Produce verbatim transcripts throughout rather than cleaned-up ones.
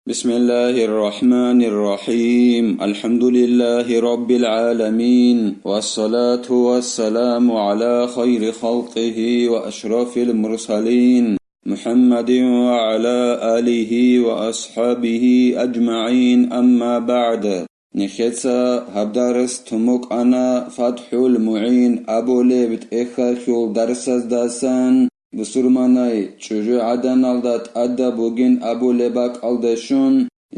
بسم الله الرحمن الرحيم. الحمد لله رب العالمين. والصلاة والسلام على خير خلقه وأشرف المرسلين، محمد وعلى آله وأصحابه أجمعين. أما بعد. Нехеца гьаб дарс тумукъана ФатхӀул МугӀин абулеб тӀехьалъул дарсаздасан, бусурманай чӀужугӀаданалда тӀадаб бугин абулеб бакӀалда щун,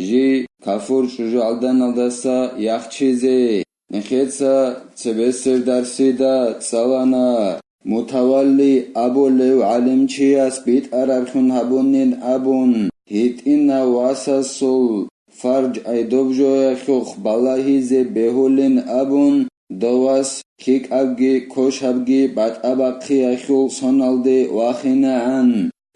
жий кафур чӀужугӀаданалдаса яхчизе. Нехеца цебесеб дарсида цӀалана. Мутавалли абулев гӀалимчияс битӀараблъун гьабунин абун, гьитӀинав васасул фарж айдобжоялъухъ балагьизе бегьулин абун, дов вас лъикӀабги кошабги батӀа-бахъиялъул соналде вахинегӀан,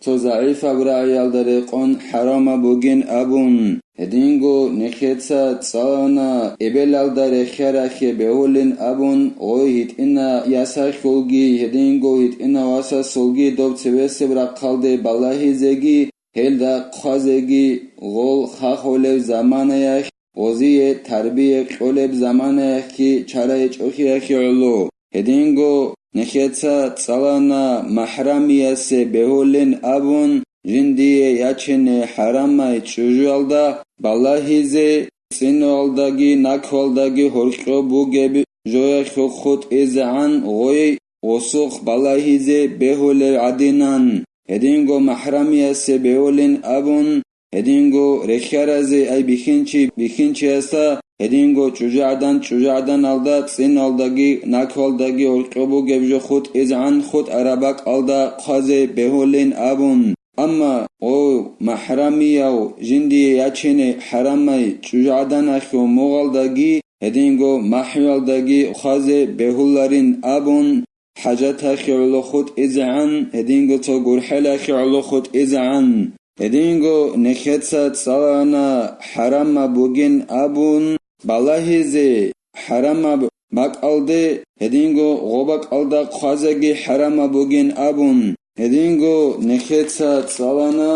цо загӀипаб рагӀиялда рекъон хӀарамаб бугин абун, гьединго нехеца цӀалана, эбелалда рехьарахье бегьулин абун, гъой гьитӀина ясалъулги, гьединго гьитӀина васасулги доб цебесеб рахъалде балагьизеги, гьелда хъвазеги, гъол хахулев заманаялъ, гъозие тарбия кьолеб заманаялъги чарай чӀухӀиялъе гӀоло. Гьединго нехеца цӀалана, махӀрамиясе бегьулин абун, жиндие ячине хӀарамай чӀужуялда балагьизе, цӀиноялдаги наквалдаги гьоркьоб бугеб жоялъухъ хутӀизегӀан гъой гъосухъ балагьизе бегьулев гӀадинан. Гьединго махӀрамиясе бегьулин абун, гьединго рехьаразе, ай бихьинчи бихьинчиясда, гьединго чӀужугӀадан чӀужугӀаданалда, цӀиналдаги наквалдаги гьоркьоб бугеб жо хутӀизегӀан хутӀараб бакӀалда хъвазе бегьулин абун. Амма гъов махӀрамияв жиндие ячине хӀарамай чӀужугӀаданалъул мугъалдаги, гьединго махӀиялдаги хъвазе бегьуларин абун, хӀажаталъе гӀоло хутӀизегӀан, гьединго цо гурхӀелалъе гӀоло хутӀизегӀан. Гьединго нехеца цӀалана хӀарамаб бугин абун, балагьизе хӀарамаб бакӀалде, гьединго гъо бакӀалда хъвазеги хӀарамаб бугин абун. Гьединго нехеца цӀалана,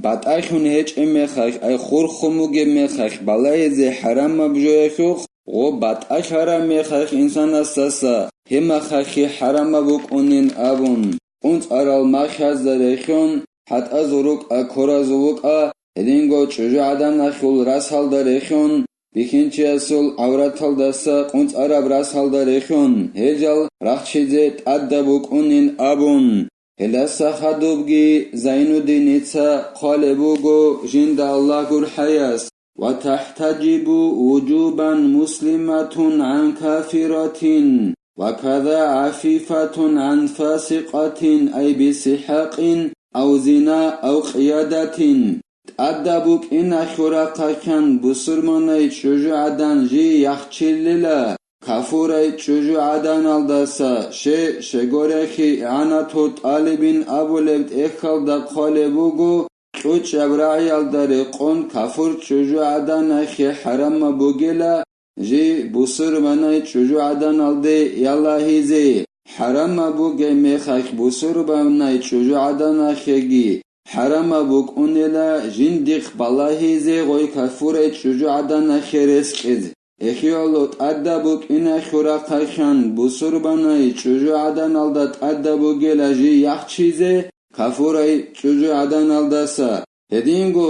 батӀалъун гьечӀеб мехалъ, ай хурхун бугеб мехалъ балагьизе хӀарамаб жоялъухъ, гъо батӀалъараб мехалъ инсанасдаса, гьеб мехалъги хӀарамаб букӀунин абун, къунцӀарал махьазда рехьун, хӀатӀазул рукӀа, коразул вукӀа, гьединго чӀужугӀаданалъул расалда рехьун, бихьинчиясул гӀавраталдаса къунцӀараб расалда рехьун, гьел жал рахчизе тӀадаб букӀунин абун. Гьелдаса хадубги Зайнуддиница хъвалеб буго, жинда Аллагь гурхӀаяс: وتحتجب وجوبا مسلمة عن كافرة، وكذا عفيفة عن فاسقة، أي بسحاق أو زنا أو قيادة. ТӀадаб букӀиналъул рахъалъан бусурманай чӀужугӀадан жий яхчилила, кафурай чӀужугӀаданалдаса, ше-, щегорехи игӀанатул тӀалибин абулеб тӀехьалда хъвалеб буго, кьучӀаб рагӀиялда рекъон кафур чӀужугӀаданахье хӀарамаб бугила, жий бусурманай чӀужугӀаданалде ялагьизе, хӀарамаб бугеб мехалъ бусурманай чӀужугӀаданахьеги хӀарамаб букӀунила жиндихъ балагьизе гъой кафурай чӀужугӀаданахье рескӀиз. Эхиялъул тӀадаб букӀиналъул рахъалъан бусурманай чӀужугӀаданалда тӀадаб бугила жий яхчизе кафурай чӀужугӀаданалдаса. Гьединго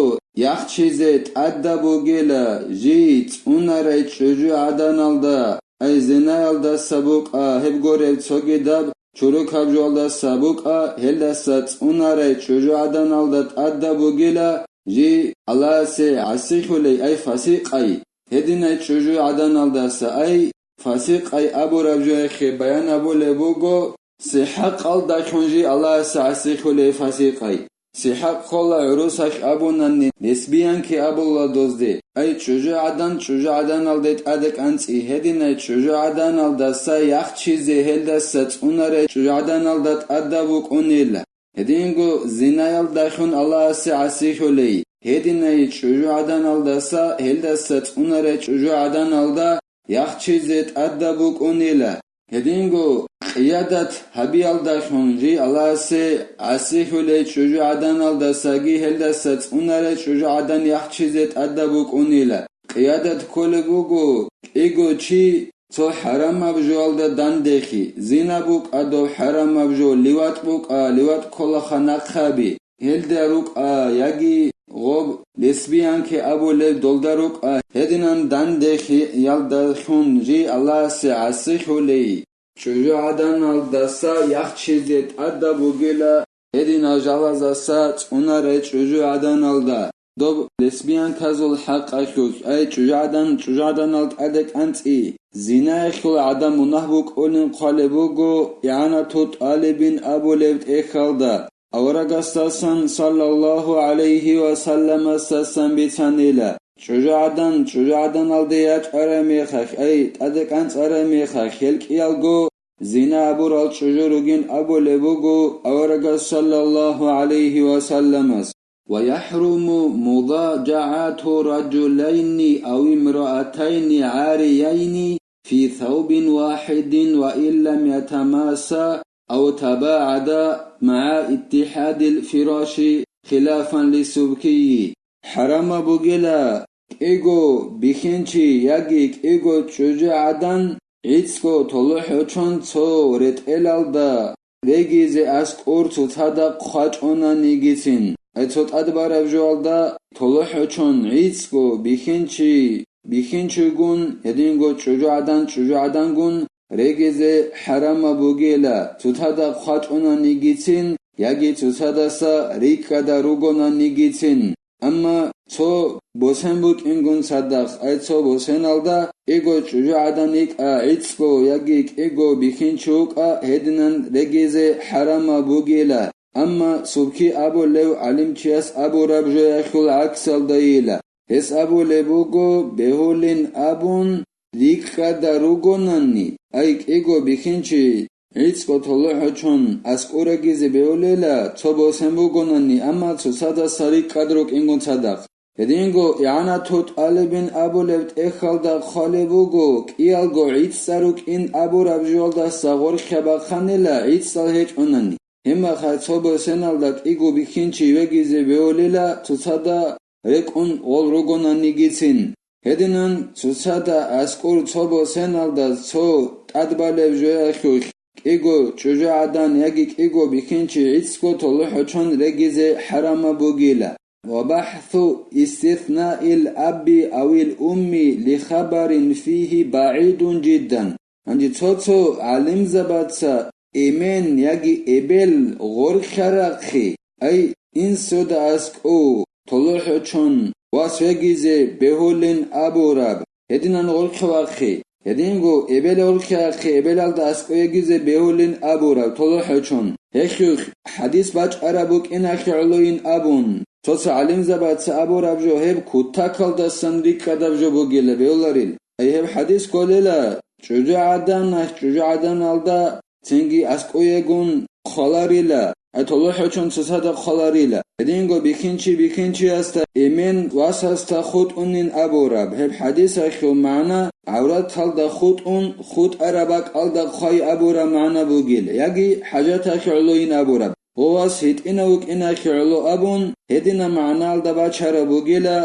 яхчизе тӀадаб бугила жий цӀунарай чӀужугӀаданалда, ай зинаялдаса букӀа, гьеб горел цогидаб чурукаб жоялдаса букӀа, гьелдаса цӀунарай чӀужугӀаданалда тӀадаб бугила жий Аллагьасе гӀасихьулей, ай фасикъай. Гьединай чӀужугӀаданалдаса, ай фасикъай абураб жояхъе баян абулеб буго, сихӀакъалдалъун жий Аллагьасе гӀасихьулей фасикъай. СихӀакъ ккола гӀурусалъ абунани лесбиянки абула дозде, ай чӀужугӀадан чӀужугӀаданалде тӀаде кӀанцӀи, гьединай чӀужугӀаданалдаса яхчизе гьелдаса цӀунарай чӀужугӀаданалда тӀадаб букӀунила. Гьединго зинаялдалъун Аллагьасе гӀасихьулей, гьединай чӀужугӀаданалдаса гьелдаса цӀунарай чӀужугӀаданалда яхчизе тӀадаб букӀунила. Гьединго къиядат гьабиялдалъун жий Аллагьасе гӀасихьулей чӀужугӀаданалдасаги гьелдаса цӀунарай чӀужугӀадан яхчизе тӀадаб букӀунила. Къиядат кколеб буго кӀиго чи цо хӀарамаб жоялда дандехи, зина букӀа доб хӀарамаб жо, ливат букӀа, ливат кколаха нахъаби, гьелда рукӀа, яги гъоб лесбиянки абулеб долда рукӀа, гьединан дандехиялдалъун жий Аллагьасе гӀасихьулей. ЧӀужугӀаданалдаса яхчизе тӀадаб бугила гьединал жалазаса цӀунарай чӀужугӀаданалда, доб лесбиянказул хӀакъалъулъ, ай чӀужугӀадан, чӀужугӀаданал тӀаде кӀанцӀи, зинаялъул гӀадамал мунагь букӀунин хъвалеб буго игӀанату тӀалибин абулеб тӀехьалда. Аварагасдасан саллаллагьу гӀалайгьи ва салламасдасан бицанила, чӀужугӀадан, чӀужугӀаданалде ячӀарай мехалъ, ай, тӀаде кӀанцӀарай мехалъ, гьел кӀиялго зина абурал чӀужу ругин абулеб буго аварагас саллаллагьу гӀалайгьи ва салламас. ويحرم مضاجعة رجلين أو امرأتين عاريين في ثوب واحد وإن لم يتماسا أو تباعدا مع اتحاد الفراش خلافا للسبكي. ХӀарамаб бугила кӀиго бихьинчи яги кӀиго чӀужугӀадан гӀицӀго толохӀочон цо ретӀелалда регизе аскӀор цоцазда хъвачӀонанигицин. Ай цо тӀадбараб жоялда толохӀочон гӀицӀго бихьинчи бихьинчигун, гьединго чӀужугӀадан чӀужугӀадангун регизе хӀарамаб бугила, цоцазда хъвачӀонанигицин яги цоцаздаса рикӀкӀада ругонанигицин. Амма цо босен букӀингун цадахъ, ай цо босеналда кӀиго чӀужугӀадан йикӀа гӀицӀго яги кӀиго бихьинчи вукӀа, гьединан регизе хӀарамаб бугила. Амма Субки абулев гӀалимчияс абураб жоялъул гӀаксалдайила. Гьес абулеб буго, бегьулин абун, рикӀкӀада ругонанни, ай кӀиго бихьинчи гӀицӀго толохӀочон аскӀор регизе бегьулила, цо босен бугонанни, амма цоцаздаса рикӀкӀад рукӀингун цадахъ. Гьединго игӀанату тӀалибин абулеб тӀехьалда хъвалеб буго, кӀиялго гӀицӀго рукӀин абураб жоялдаса гъоркьа бахъанила гӀицӀал гьечӀонани. Гьебмехалъ цо босеналда кӀиго бихьинчи вегизе бегьулила, цоцазда рекӀун гъол ругонанигицин. Гьединан цоцазда аскӀор цо босеналда цо тӀадбалеб жоялъулъ кӀиго чӀужугӀадан яги кӀиго бихьинчи гӀицӀго толохӀочон регизе хӀарамаб бугила. وبحث استثناء الأب أو الأم لخبر فيه بعيد جدا. Гьанже цо-цо гӀалимзабаца эмен яги эбел гъоркьарахъе, ай, инсуда аскӀов толохӀочон вас вегизе бегьулин абураб, гьединан гъоркьавахъе, гьединго эбел гъоркьарахъе эбелалда аскӀов вегизе бегьулин абураб толохӀочон. Гьелъухъ хӀадис бачӀараб букӀиналъе гӀолойин абун, цо-цо гӀалимзабаца абураб жо гьеб кутакалдасан рикӀкӀадаб жо бугила бегьуларил. Ай гьеб хӀадис кколила, чӀужугӀадан, чӀужугӀаданалда цинги аскӀовегун хъваларила, ай толохӀочон цоцазда хъваларила. Гьединго бихьинчи бихьинчиясда эмен васасда хутӀунин абураб, гьеб хӀадисалъул магӀна гӀавраталда хутӀун, хутӀараб бакӀалда хъвай абураб магӀна бугила, яги хӀажаталъе гӀолойин абураб. Гъов вас гьитӀинав вукӀиналъе гӀоло абун, гьединаб магӀналда бачараб бугила,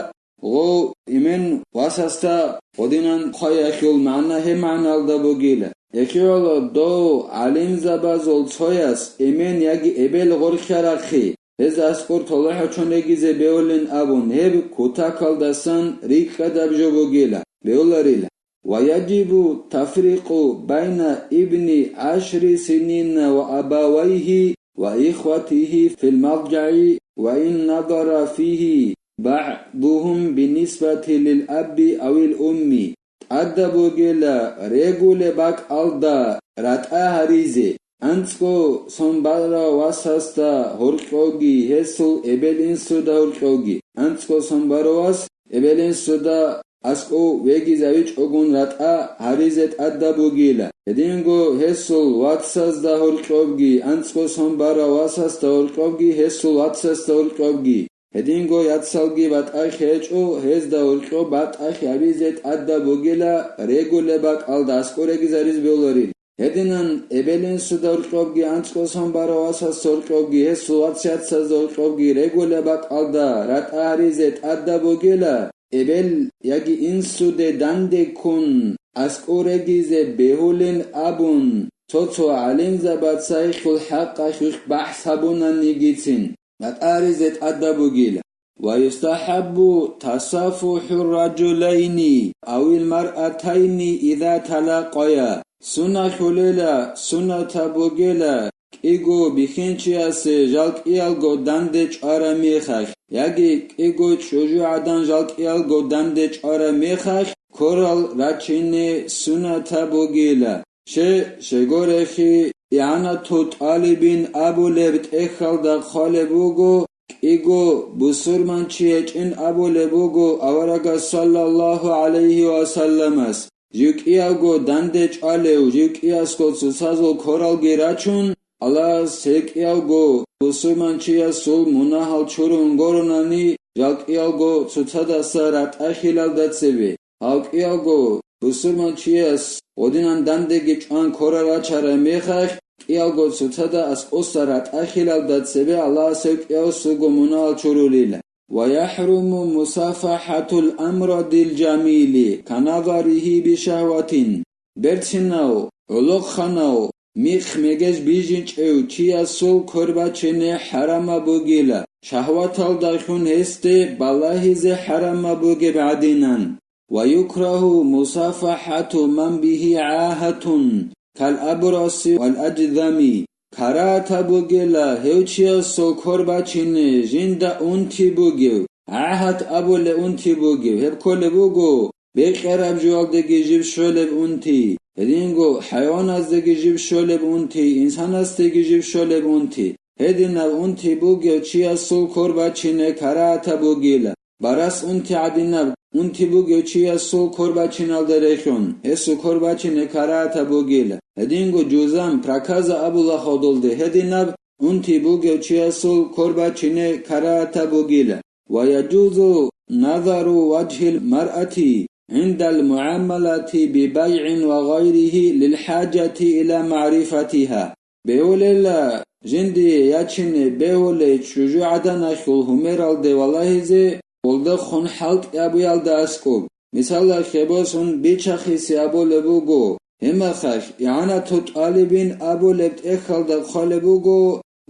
гъов эмен васасда гъодинан хъваялъул магӀна гьеб магӀналда бугила. Гьелъие гӀоло дов гӀалимзабазул цояс эмен яги эбел гъоркьарахъе, гьез аскӀор толохӀочон регизе бегьулин абун, гьеб кутакалдасан рикӀкӀадаб жо бугила бегьуларила. ويجب تفريق بين ابن عشر سنين وأبويه وإخوته في المضجع وإن نظر فيه بعضهم بالنسبة للأب أو الأم. ТӀадаб бугила регулеб бакӀалда ратӀа гьаризе, анцӀго сон барав васасда гьоркьовги, гьесул эбел-инсуда гьоркьовги, анцӀго сон барав вас эбел-инсуда аскӀов вегизавичӀогун ратӀа гьаризе тӀадаб бугила. Гьединго гьесул вацазда гьоркьовги, анцӀго сон барав васасда гьоркьовги, гьесул вацасда гьоркьовги. Гьединго яцалги батӀахъ гьечӀо, гьезда гьоркьоб батӀахъ гьабизе тӀадаб бугила, регулеб бакӀалда аскӀор регизариз бегьуларил. Гьединан эбел-инсуда гьоркьобги, анцӀго сон барав васасда гьоркьобги, гьесул вацияцазда гьоркьобги регулеб бакӀалда ратӀа гьаризе тӀадаб бугила, эбел яги инсуде данде ккун, аскӀор регизе бегьулин абун, цо-цо гӀалимзабаца гьелъул хӀакъалъулъ бахӀс гьабунанигицин, ратӀа гьаризе тӀадаб бугила. ويستحب تصافح الرجلين أو المرأتين إذا تلاقيا. Суннаталъулила, суннатаб бугила, кӀиго бихьинчиясе жал кӀиялго данде чӀвараб мехалъ, яги кӀиго чӀужугӀадан жал кӀиялго данде чӀвараб мехалъ ккорал рачине суннатаб бугила. Щай, щайгурелъул, ИгӀанату тӀалибин абулеб тӀехьалда хъвалеб буго, кӀиго бусурманчи гьечӀин абулеб буго аварагас саллаллагьу гӀалайгьи ва салламас, жив кӀиявго данде чӀвалев, жив кӀиясго цоцазул ккоралги рачун, Аллагьас гьев кӀиявго бусурманчиясул мунагьал чурун гуронани, жал кӀиялго цоцадаса ратӀа хилалда цебе. Гьав кӀиялго бусурманчияс гьединан дандеги чӀван ккорал рачараб мехалъ, кӀиялго цоцазда аскӀоса ратӀа хилалда цебе Аллагьас гьев кӀиявасулго мунагьал чурулила. ويحرم مصافحة الأمرد الجميل كنظره بشهوة. Берцинав, гӀолохъанав, михъ-мегеж бижинчӀев чиясул квер бачине хӀарамаб бугила, шагьваталдалъун гьесде балагьизе хӀарамаб бугеб гӀадинан. ويكره مصافحة من به عاهة كالأبرص والأجذم. Карагьатаб бугила гьев чиясул квер бачине жинда унти бугев, гӀагьат абулеб унти бугев, гьеб кколеб буго бекьараб жоялдеги жиб щолеб унти, гьединго хӀайваназдеги жиб щолеб унти, инсанасдеги жиб щолеб унти. Гьединаб унти бугев чиясул квер бачине карагьатаб бугила. Барас унти гӀадинаб унти бугев чиясул квер бачиналда рехун, гьесул квер бачине карагьатаб бугила. Гьединго жузам, проказа абула гьодолде, гьединаб унти бугев чиясул квер бачине карагьатаб бугила. ويجوز نظر وجه المرأة عند المعاملة ببيع وغيره للحاجة إلى معرفتها. Бегьулела жинди ячине бегьулей чӀужугӀаданалъул гьумералде валагьизе, гъолдахун хӀалтӀи абуялда аскӀоб. Мисалалъе босун, бича-хиси абулеб буго, гьеб мехалъ игӀанату тӀалибин абулеб тӀехьалда хъвалеб буго,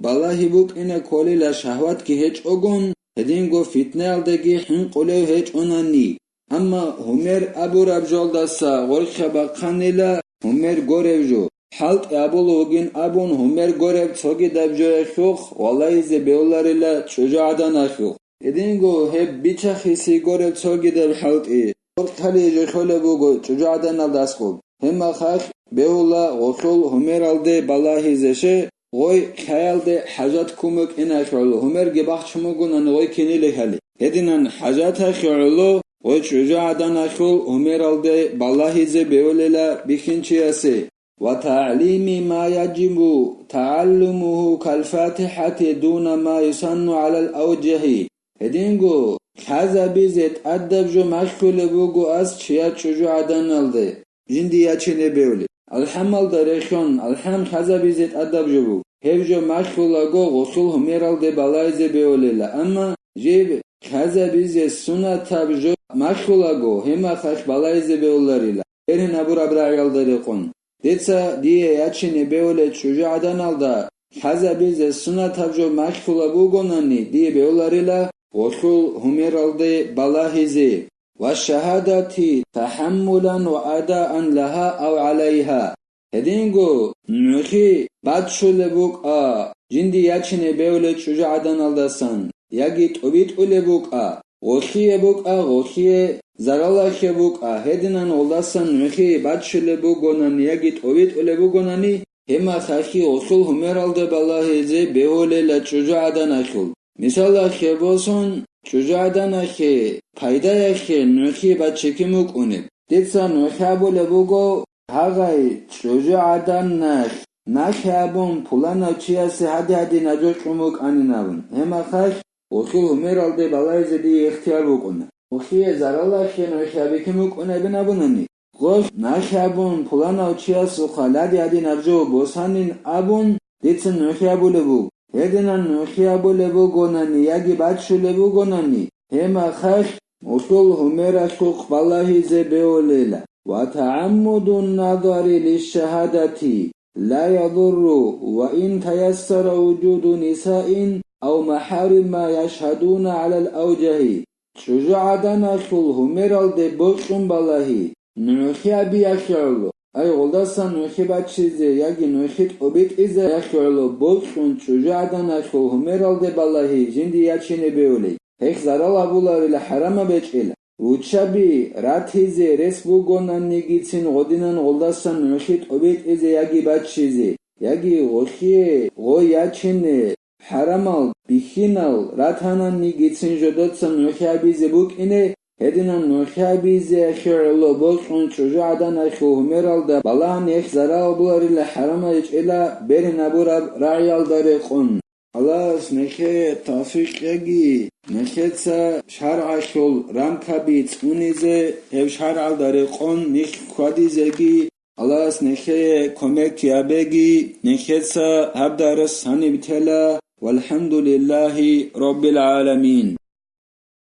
балагьи букӀине кколила шагьватги гьечӀогун, гьединго фитнаялдеги хӀинкъулев гьечӀонани. Амма гьумер абураб жолдаса гъоркьа бахъанила гьумер горев жо. ХӀалтӀи абулев вугин абун гьумер гореб цогидаб жоялъухъ валагьизе бегьуларила чӀужугӀаданалъухъ. Гьединго гьеб бича-хиси гореб цогидаб хӀалтӀи гъоркьалъе жо хьолеб буго чӀужугӀаданалда аскӀоб. Гьеб мехалъ бегьула гъолъул гьумералде балагьизе, щай, гъой лъаялде хӀажат ккун букӀиналъул, гьумерги бахчун бугонани гъой кинилехали. Гьединан хӀажаталъе гӀоло гъой чӀужугӀаданалъул гьумералде балагьизе бегьулила бихьинчиясе. وتعليم ما يجب تعلمه كالفاتحة دون ما يسن على الأوجه. Гьединго лъазабизе тӀадаб жо малъулеб буго ас чияр чӀужугӀаданалде жинди ячине бегьулеб. АлхӀамалда рехун, алхӀам лъазабизе тӀадаб жо буго. Гьеб жо малъулаго гъолъул гьумералде балагьизе бегьулила, амма жиб лъазабизе сунатаб жо малъулаго, гьеб мехалъ балагьизе бегьуларила, берхӀин абураб рагӀиялда рекъон. Дица дие ячине бегьулел чӀужугӀаданалда лъазабизе сунатаб жо малъулеб бугонани, дие бегьуларила гъолъул гьумералде балагьизе. والشهادة تحملا وأداء لها أو عليها. Гьединго нугӀлъи баччулеб букӀа, жинди ячине бегьулел чӀужугӀаданалдасан, яги тӀобитӀулеб букӀа, гъолъие букӀа, гъолъие заралалъе букӀа, гьединан гъолдасан нугӀлъи баччулеб бугонани яги тӀобитӀулеб бугонани, гьеб мехалъ гъолъул гьумералде балагьизе бегьулела чӀужугӀаданалъул. Мисалалъе босун, чӀужугӀаданалъе пайдаялъе нугӀлъи баччине букӀунеб. Дица нугӀлъи абулеб буго, гьагъай чӀужугӀадан налъ, налъи абун пуланав чиясе гьади-гьади нажо кьун букӀанин абун. Гьеб мехалъ гъолъул гьумералде балагьизе дие ихтияр букӀуна. Гъолъие заралалъе нугӀлъи баччине букӀунебин абунани, гъолъ нахъе абун, пуланав чиясухъа лади гьадинаб жо босанин абун, дица нугӀлъи абулеб буго. Гьединан нугӀлъи абулеб бугонани яги баччулеб бугонани, гьеб мехалъ гъолъул гьумералъухъ балагьизе бегьулила. وتعمد النظر للشهادة لا يضر، وإن تيسر وجود نساء أو محارم يشهدون على الأوجه. ЧӀужугӀаданалъул гьумералде бокьун балагьи, нугӀлъи абиялъе гӀоло, ай гъолдасан нугӀлъи баччизе яги нугӀлъи тӀобитӀизе ялъе гӀоло бокьун чӀужугӀаданалъул гьумералде балагьи жинди ячине бегьулей. Гьелъ зарал абуларила, хӀарамаб гьечӀила. Руччаби ратизе рес бугонаниги цин гъодинан гъолдасан нугӀлъи тӀобитӀизе яги баччизе, яги гъолъие гъой ячине, хӀарамал, бихьинал ратананиги цин жодоца нугӀлъи абизе букӀине, гьединан нугӀлъи абизе гӀоло бокьун чӀужугӀаданалъул гьумералда балагьани гьелъ зарал абуларила, хӀарамаб гьечӀила берин абураб рагӀиялда рекъон. Аллагьас нехее тавфикъ кьеги, нехеца шаргӀалъул рамкаби цӀунизе, гьеб шаргӀалда рекъон нилъ хьвадизеги, Аллагьас нехее кумек гьабеги, нехеца гьаб дарас гьаниб тела. ВалхӀамдулиллагьи раббил гӀаламин.